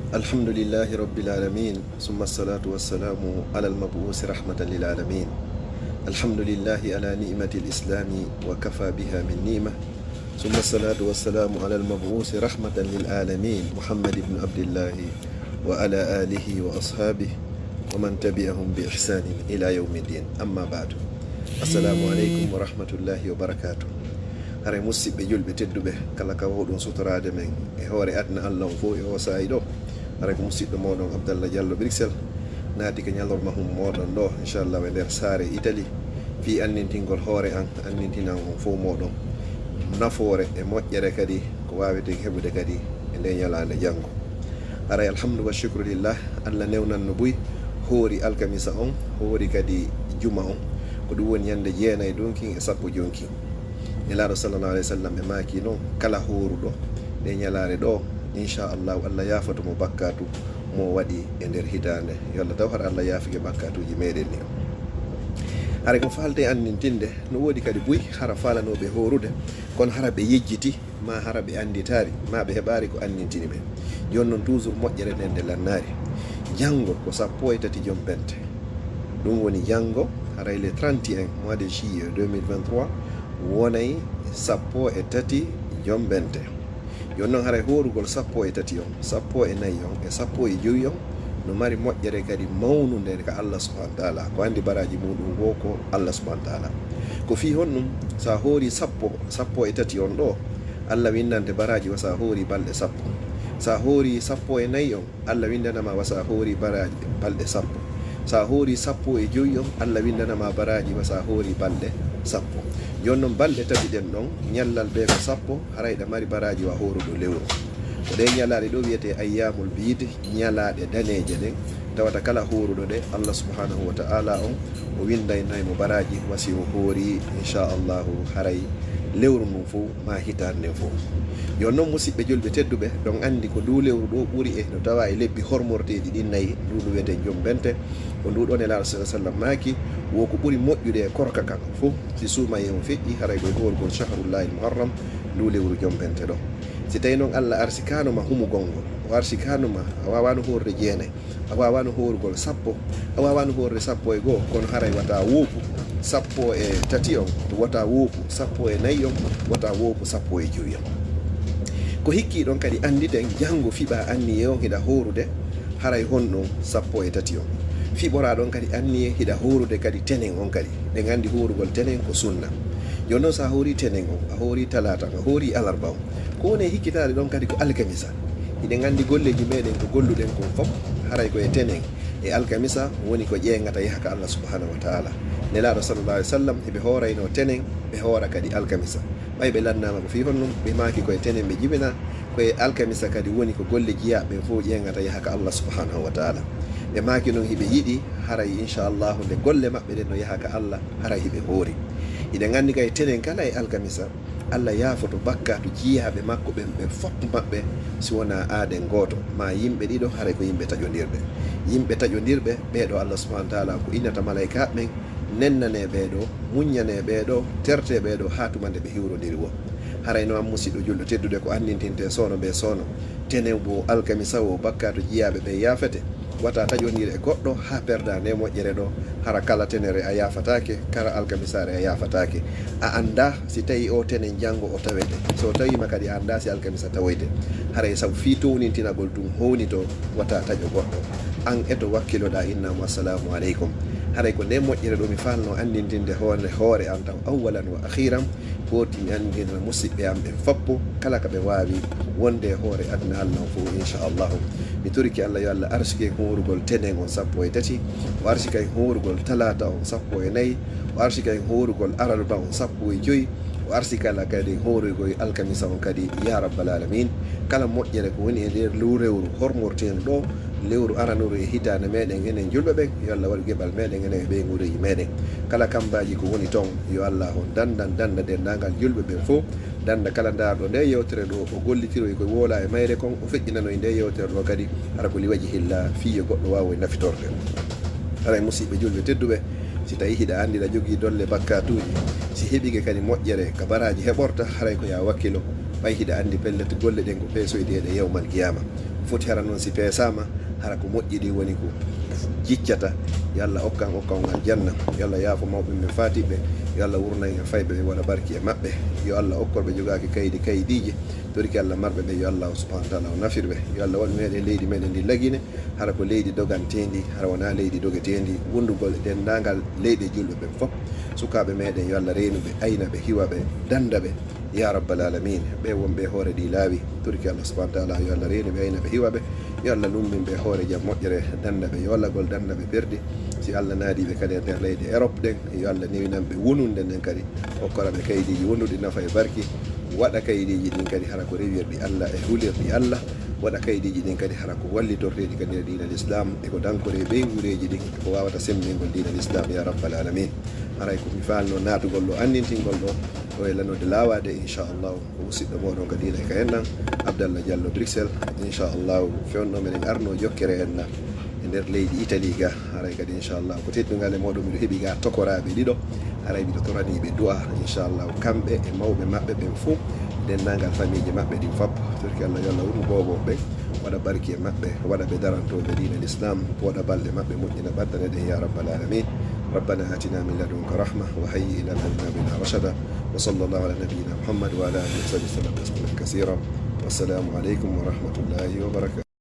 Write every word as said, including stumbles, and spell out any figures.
الحمد لله رب العالمين، ثم الصلاة والسلام على المبعوث رحمة للعالمين. الحمد لله على نعمة الإسلام وكفى بها من نعمة، ثم الصلاة والسلام على المبعوث رحمة للعالمين محمد بن عبد الله وعلى آله وأصحابه ومن تبعهم بإحسان إلى يوم الدين. أما بعد. السلام عليكم ورحمة الله وبركاته. Haray musidɓe julɓe tedduɓe, kala ka wawɗon sutoraade men e hoore aduna Allah on fof e o saa'i ɗo, haray ko musidɗo mooɗon Abdallah Diallo Bruxelles naati ka ñalorma hum mooɗon ɗo, inchallah, e nder saare Italie, fii annintingol hoore an, annintinan on fof mooɗon nafoore e moƴƴere kadi ko waaweten heɓude kadi e nde ñalaande janngo. Haray alhamdu wa shukru lillah, Allah newnan no buy, hoori alkamisa on, hoori kadi juma on, ko ɗum woni ñande jeenay donkin e sappo jonkin. Nelaaɗo sallallahu alayhi wa sallam ɓe maaki noon, kala hooruɗo nde ñalaare ɗo, inchallahu, Allah yaafoto mo bakkaatu mo waɗi e nder hitaande. Yo Allah taw hara Allah yaafike bakkaatuuji meɗen ni. Haray ko faalde annintinde, no woodi kadi buy hara faalanooɓe hoorude, kono hara ɓe yejjiti, ma hara ɓe annditaari, ma ɓe heɓaari ko annintini ɓe. Jooni noon, toujours moƴƴere nden nde lannaari. Janngo ko sappo e tati jom pente. Ɗum woni janngo, haray le trente et un mois de juillet deux mille vingt-trois, wonay sappo e tati jom pente. Jooni noon, haray hoorugol sappo e tati on, sappo e nayi on, e sappo e jowi on, no mari moƴƴere kadi mawnunde ka Allah subhanahu wa taala. Ko anndi baraaji muɗum wo ko Allah subhanahu wa taala. Ko fii honɗum? Sa hoori sappo, sappo e tati on ɗo, Allah winndante baraaji wa sa hoori balɗe sappo. Sa hoori sappo e nayi on, Allah winndanama wa sa hoori baraaji balɗe sappo. Sa hoori sappo e jowi on, Allah winndanama baraaji wa sa hoori balɗe sappo. Jooni noon, balɗe tati ɗen ɗon, ñallal bee ko sappo, haray ɗa mari baraaji wa hooruɗo lewru. Ko ɗee ñalaaɗe ɗo wiyetee ayyaamul biid, ñalaaɗe daneeje ɗen, tawata kala hooruɗo ɗe, Allah subhanahu wa ta'ala on, o winndaynay mo baraaji wa si o hoori, inchallahu, haray lewru ndun fow, ma hitaande nden fow. Jooni noon, musidɓe julɓe tedduɓe, ɗon anndi ko nduu lewru ɗo ɓuri e no tawa e lebbi hormorteeɗi ɗin nayi, nduu ndu wiyetee jom pente, ko nduu ɗoo Nelaaɗo sallallahu alayhi wa sallam maaki, wo ko ɓuri moƴƴude e korka kan fow, si suumayee on feƴƴi, haray ko e hoorugol shahrullahil muharram, nduu lewru jom pente ɗo. Si tawii noon Allah arsikaano ma humugol ngol, o arsikaano ma, a waawaano hoorde jeenay, a waawaano hoorugol sappo, a waawaano hoorde sappo e goo, kono haray wata woopu sappo e tati on, wata woopu sappo e nayi on, wata woopu sappo e jowi on. Ko hikkii ɗon kadi annditen, janngo fiɓaa anniyee on hiɗa hoorude, haray honɗum sappo e tati on. Fiɓoraa ɗon kadi anniyee hiɗa hoorude kadi tenen on kadi. Ɗen anndi hoorugol tenen ko sunna. Jooni noon, so a hoorii tenen on, a hoorii talaata on, a hoorii alarba on, ko woni e hikkitaade ɗon kadi ko alkamisa. Hiɗen anndi golleeji meɗen ko golluɗen kon fof, haray ko e tenen e alkamisa woni ko ƴeeŋata yaha ka Allah subhanahu wa ta'ala. Nelaaɗo sallallahu alayhi wa sallam, hiɓe hooraynoo tenen, ɓe hoora kadi alkamisa. Ɓay ɓe lannaama ko fii honɗum, ɓe maaki ko e tenen ɓe jibinaa, ko e alkamisa kadi woni ko golle jiyaaɓe ɓen fow ƴeeŋata yaha ka Allah subhanahu wa ta'ala. Ɓe maaki noon hiɓe yiɗi, haray inchallahu nde golle maɓɓe ɗen no yaha ka Allah, haray hiɓe hoori. Hiɗen anndi kay tenen kala e alkamisa, Allah yaafoto bakkaatu jiyaaɓe makko ɓen ɓe fof maɓɓe, si wonaa aaden gooto, ma yimɓe ɗiɗo, haray ko yimɓe taƴondirɓe. Yimɓe taƴondirɓe, ɓee ɗoo Allah subhanahu wa ta'ala ko innata malaykaaɓe ɓen, nennanee ɓee ɗoo, muññanee ɓee ɗoo, tertee ɓee ɗoo, haa tuma nde ɓe hiwrondiri woo. Haray noon, an musidɗo julɗo teddude, ko anndintintee soono bee soono, tenen woo, alkamisa woo, bakkaatu jiyaaɓe ɓen yaafete. Wata taƴondir e goɗɗo haa perdaa nde moƴƴere ɗo, hara kala tenere a yaafataake, kala alkamisaare a yaafataake. A anndaa si tawii oo tenen janngo o tawete. So tawiima kadi a anndaa si alkamisa tawoyte. Haray sabu fii townintinagol tun hownitoo, wata taƴo goɗɗo. An e to wakkiloɗaa inna mo assalaamu aleykum. Haray ko nde moƴƴere ɗo mi faalnoo anndintinde hoore, hoore an taw awwalan wa akhiran. Footi mi anndina musidɓe am ɓen foppo, kala ka ɓe waawi wonde e hoore aduna Allah on fow, inchallahu. Mi torike Allah yo Allah arsike en hoorugol tenen on sappo e tati, o arsika en hoorugol talaata on sappo e nayi, o arsika en hoorugol alarba on sappo e joyi, o arsika kala kadi en hoorugol alkamisa on kadi, ya rabbal alamin. Kala moƴƴere ko woni e nder lewru hormorteendu ɗo, lewru aranuru e hitaande meɗen enen julɓe ɓen, yo Allah waɗu geɓal meɗen enen e ɓeynguureeji meɗen. Kala kambaaji ko woni ton, yo Allah on dandan, danda denndaangal julɓe ɓen fow, danda kala ndaarɗo nde yewtere ɗo, o gollitiroy ko woola e mayre kon, o feƴƴinanoy nde yewtere ɗo kadi, hara ko li wajhillah, fii yo goɗɗo waawoy nafitorde. Haray musidɓe julɓe tedduɓe, si tawii hiɗa anndi hiɗa jogii dolle bakkaatuuji, si heɓike kadi moƴƴere ka baraaji heɓorta, haray ko yaa wakkilo, ɓay hiɗa anndi pellet golle ɗen ko peesoyteeɗe yawmal qiyaama. Foti hara noon si peesaama, hara ko moƴƴi ɗi woni ko jiccata. Yo Allah okkan okkan aljanna. Yo Allah yaafo mawɓe men faatiɓe. Yo Allah wurnan en fayɓe, ɓe waɗa barki e maɓɓe. Yo Allah okkor ɓe jogaaki kaydi kaydiiji. Toriki Allah marɓe ɓe, yo Allah subhanahu wa taala o nafir ɓe. Yo Allah waɗu meɗen leydi meɗen ndi Lagine, hara ko leydi doganteendi, hara wonaa leydi dogeteendi. Wondugol e denndaangal leyɗe julɓe ɓen fof. Sukaaɓe meɗen, yo Allah reenu ɓe, ayna ɓe, hiwa ɓe, dannda ɓe. Ya rabbal alamin, ɓe wonɓe e hoore ɗi laawi, toriki Allah subhanahu wa taala, yo Allah reenu ɓe, ayna ɓe, hiwa ɓe. Yo Allah lummin ɓe e hoore jam moƴƴere, dannda ɓe yoolagol, dannda ɓe perdi. Si Allah naadi ɓe kadi e nder leyɗe Europe ɗen, yo Allah newinan ɓe wonunde nden kadi, okkora ɓe kaydiiji wonduɗi nafa e barki, waɗa kaydiiji ɗin kadi hara ko rewirɗi Allah e hulirɗi Allah, waɗa kaydiiji ɗin kadi hara ko wallitorteeɗi kadi e diina l'islam, e ko dankore ɓey wureeji ɗin, e ko wawata semmbingol diina l'islam, ya rabbal alamin. Haray ko mi faalno naatugol ɗo, anndintingol ɗo, ɗo e lanode laawaade, inchallahu. Ko musiɗɗo mooɗon ka diina e ka enɗan, Abdallah Diallo Bruxelles. Inchallahu, fewndo meɗen arno jokkere enɗan e nder leydi Italie ga. Haray kadi, inchallahu, ko teddungal e mooɗon, miɗo heɓi ga tokoraaɓe ɗiɗo. Haray miɗo toranii ɓe du'a, inchallahu, kamɓe e mawɓe maɓɓe ɓen fof, denndaangal famiiji maɓɓe ɗin fof. Torki Allah, yo Allah wurnu boobo ɓen, waɗa barki e maɓɓe, waɗa ɓe darantooɓe diina l'islam, waɗa balɗe maɓɓe moƴƴina battane ɗen, ya rabbal alamin. ربنا آتنا من لدنك رحمة وهيئ لنا من أمرنا رشدا. وصلى الله على نبينا محمد وعلى آله وصحبه وسلم تسليما كثيرا. والسلام عليكم ورحمة الله وبركاته.